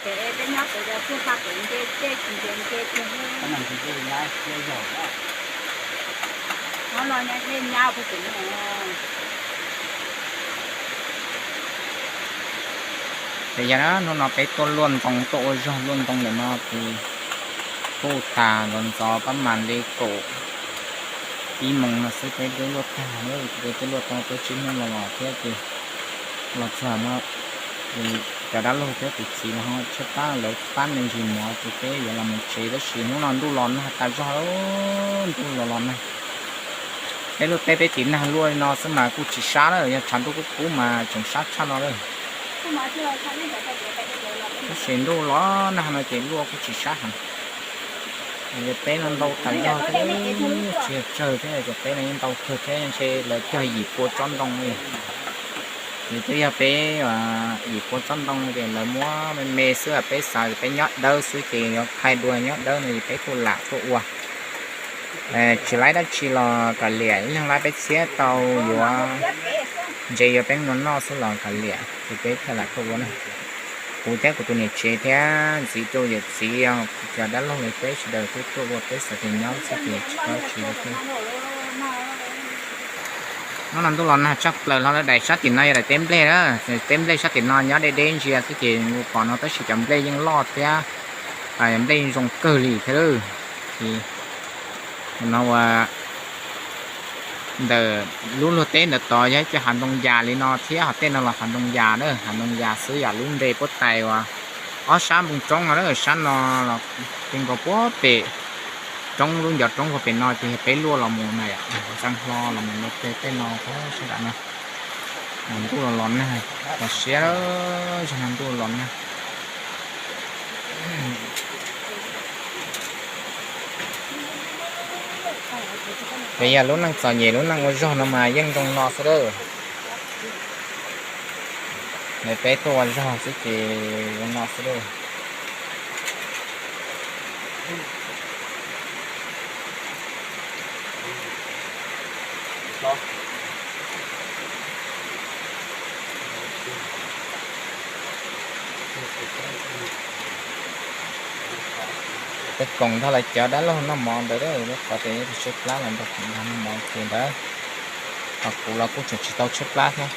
Peb nyob pem kuj xa pem nce tej tsis nce nce tiag. Hnov no nyob dej nyab pem. Ces yog hnub no peb tuaj luaj ntoo tuaj ua zog luaj ntoo ntawm no ces kuj tas ntxov ntxov pab mas li kaum ib moos no xwb peb twb luaj tag, peb twb luaj tau peb tsib hnub los los thiab ces los txog no cov dab laug thiab tus txiv no ho tshaib plab lawv pab me ntsis mov ces peb yuav los mus tsev tab sis hnub no ntuj los nag tas zog, ntuj los los nag. Peb lub teb peb tiv nag luaj li no xwb mas kuj tsis sab na, yog tshav ntuj kub kub mas tseem sab tshaj no lawm. Tab sis ntuj los nag no ces luaj kuj tsis sab heev. Peb no ntau tas zog thiab, tsis yog tsawg thiab, cov peb no yeej ntau kawg thiab, ntshe lawv cog yim pua tsob ntoo li. Ces twb yog peb yim pua tsob ntoo ces lawv muab me me xwb, peb xav peb nyob dawb xwb ces yuav khai dua nyob dawb no es peb kuj lam tuaj ua. Tsis laib dab tsi los kav liam, ib leeg laib peb txhiab tau yuav ntse yuav peb no noj xwb los kav liam ces peb thiaj lam tuaj ua na. Kuv thiab kuv tus niam tsev thiab ntxiv rau yawm txiv, cov dab laug li peb sawv daws twb tuaj ua peb xav tias nyob xwb ces tsis paub tsis ua. Hnub no ntuj los nag tshaj plaws, hlo lawv daim sab tim no yog daim teb nplej na, teb nplej sab tim no nyob deb deb ntsia xwb ces nws pom no tab sis cov nplej yeej loj thiab, nplej zoo kawg li thiab. Ces no ua ntawm lub luag teb ntawd tod yog ib co hav ntoo yas li no thiab, ho tej no los hav ntoo yas na, hav ntoo yas xwb yam lub npe puab tais uas ob sab npoo roob no, sab no los ti nkaus puag pem roob, lub ncov roob puag pem no ces yog peb luaj los mus na, ntxeev hlo los mus no tej no sab nram no. Ntuj los los nag, los siab, zaum no ntuj los nag. Ces yog lub neej txom nyem lub neej ua zog no mas yeej zoo no xwb lawm. Peb tuaj ua zog xwb ces ua no xwb lawm. Peb koom nrog lawv cov dab laug noj mov ntawd, lub qhov tias yuav tshaib plab los nrog koom nrog noj mov ces ntawd, ho kuv los kuj tseem tsis tau tshaib plab thiab.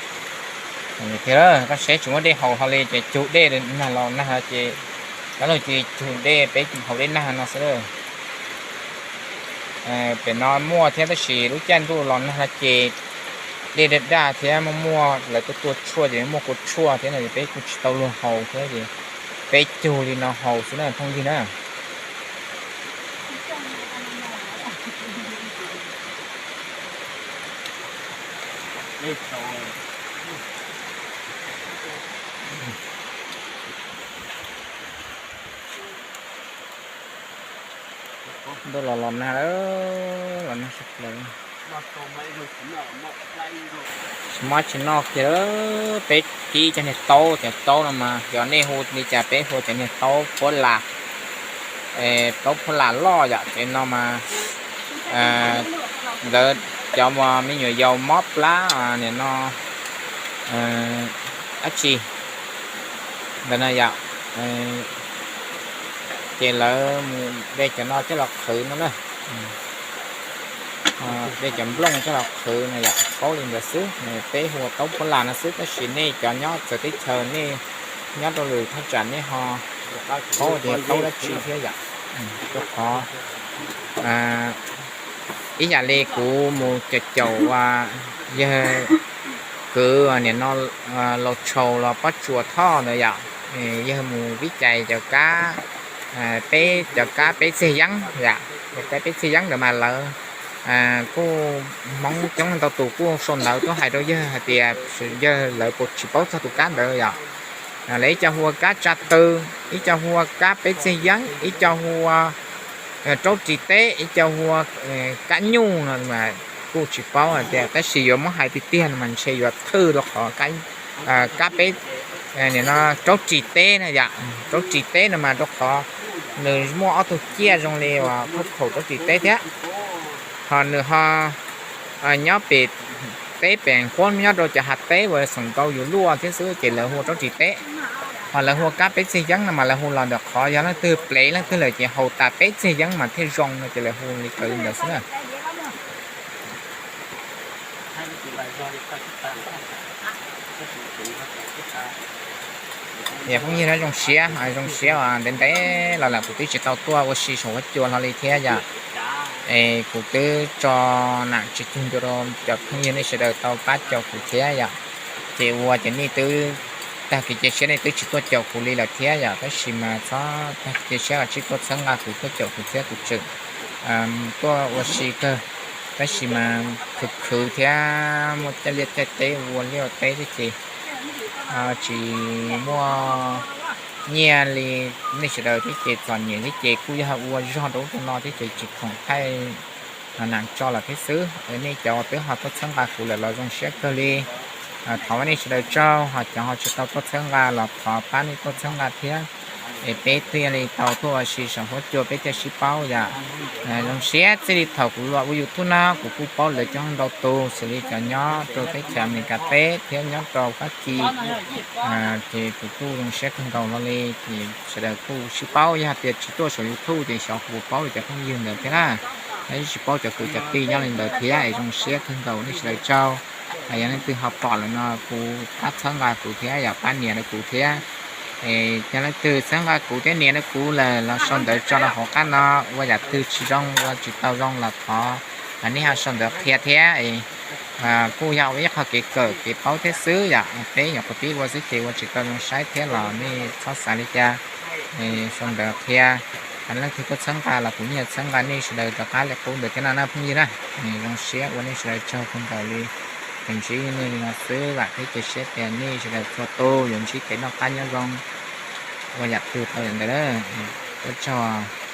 Thiab koj saib tsis muaj dej haus ho li ces cug dej nag los nag ces dab laug cia li cug dej, peb haus dej nag no xwb. Pem no muaj thiab tab sis lub caij ntuj los nag no ces dej daj daj thiab muaj muaj lawv tuaj tua tshuaj ces muaj kua tshuaj thiab no ces peb kuj tsis tau luag haus thiab ces peb cug li no haus xwb na phooj ywg na. Ntuj los los nag, los nag sab plaws. Tsis muaj tsis noj kiag, peb kib cov niag taub, cov taub no mas yog nej hu li cas peb hu cov niag taub phuab las, taub phuab las loj yom, ces no mas lawv cov me nyuam yaus mob plab nim no dab tsi ntawd no yom, ces lawv mus de cov no coj los qhwv no na. De cov nplooj coj los qhwv no yom, paub li ntawd xwb. Peb hu ua taub phuab las no xwb tab sis nej cov nyob txawv teb chaws, nej nyob rau lwm thaj tsam nej ho paub tias taub dab tsi thiab yom. Rau qhov ib yam li kuv mus caum caum yawg kwv nim no Laus Tshau los Pob Tsuas Thoj ntawd yom, yawg mus vib cais cov kab, peb cov kab peb txiag yeeb yom, cov kab peb txiag yeeb ntawd mas lawv kuj, Hmoob coob leej ntau tus kuj sau ntawv tuaj hais rau yawg hais tias yawg lawv puas tsis paub txog tus kab ntawd yom. Lawv ib co hu ua kab tsa tw, ib co hu ua kab peb txiag yeeb, ib co hu ua raub ris teb, ib co hu ua kab nyuj no mas kuj tsis paub hais tias, tab sis yuav muab hais tiag tiag no mas ntshe yuav thwj rau qhov kab peb, nim no raub ris teb na yom, raub ris teb no mas rau qhov nws muaj ob tug ciaj zoo li uas khaub khaum raub ris teb thiab, ho nws ho nyob pem teb pem nquab nyob rau cov hav teb uas xoom nkaus yus luaj thiab xwb ces lawv hu ua raub ris teb. Lawv hu ua kab peb txeg yeeb no mas lawv hu los ntawm qhov yog leej twg plev leej twg lawm ces haus tas peb txeg yeeb mas thiaj zoo no ces lawv hu li ntawd xwb na. Phooj ywg no zoo siab, zoo siab ntev ntev los lawm kuv twb tsis tau tuaj ua si saum huab cua hlo li thiab yom. Es kuv twb tso nam tsis cuag ncua rau cov phooj ywg nej sawv daws tau pab caum kuv thiab yom. Ces ua ces nej twb tag kev cia siab nej twb tsis tuaj caum kuv li lawm thiab yom, tab sis mas txhob tag kev cia siab los tsib tuaj txhawb nqa kuv tuaj caum kuv thiab kuv tseem tuaj ua si kawg. Tab sis mas khwv khwv thiab muaj caij liaj caij teb ua liaj teb thiab ces tsis muaj nyiaj li nej sawv daws thiab ces txom nyem thiab ces kuj yog ua zog rau ub rau no thiab ces tsis khoom thaij nam tso lawm thiab xwb. Nej cov uas twb ho tuaj txhawb nqa kuv lawm los zoo siab kawg li, thov nej sawv daws tsaug, ho cov ho tsis tau tuaj txhawb nqa los thov pab nej tuaj txhawb nqa thiab. Es peb thiaj li tau tuaj ua si saum huab cua peb thiaj sib paub yom. Zoo siab txij li thaum kuv los ua YouTube no kuv kuj paub lawv coob ntau tus xws li cov nyob rau teb chaws Amelikas teb thiab nyob rau Fab Kis. Ces kuv kuj zoo siab kawg nkaus hlo li, ces sawv daws kuj sib paub, yog tias tsis tuaj saum YouTube ces xyov kuv paub li cov phooj ywg ntawd thiab na. Tsis paub cov kwv cov tij nyob li ntawd thiab es zoo siab kawg nkaus nej sawv daws tsaug. Yog leej twg ho pom lawm no kuv pab txhawb nqa kuv thiab yom, pab nias rau kuv thiab. Es yog leej twg txhawb nqa kuv thiab nias rau kuv lawm los sau ntawv tso rau hauv qab no, ua yam twg tsis zoo ua tsis tau zoo los thov nej ho sau ntawv qhia thiab. Kuj yog ua ib qho kev kawm kev paub thiab xwb yom, peb nyuam qhuav pib ua xwb ces ua tsis tau zoo saib thiab los nej txhob xav li cas. Sau ntawv qhia, leej twg tuaj txhawb nqa los kuv yeej txhawb nqa nej sawv daws rov qab li qub ntawd thiab no na phooj ywg na. Zoo siab ua nej sawv daws tsaug kawg nkaus li. Ces ntsib nej li no xwb, vam thiab cia siab tias nej sawv daws txhua tus yuav ntsib kev noj qab nyob zoo, ua yam twg tau yam ntawd. Ua tsaug.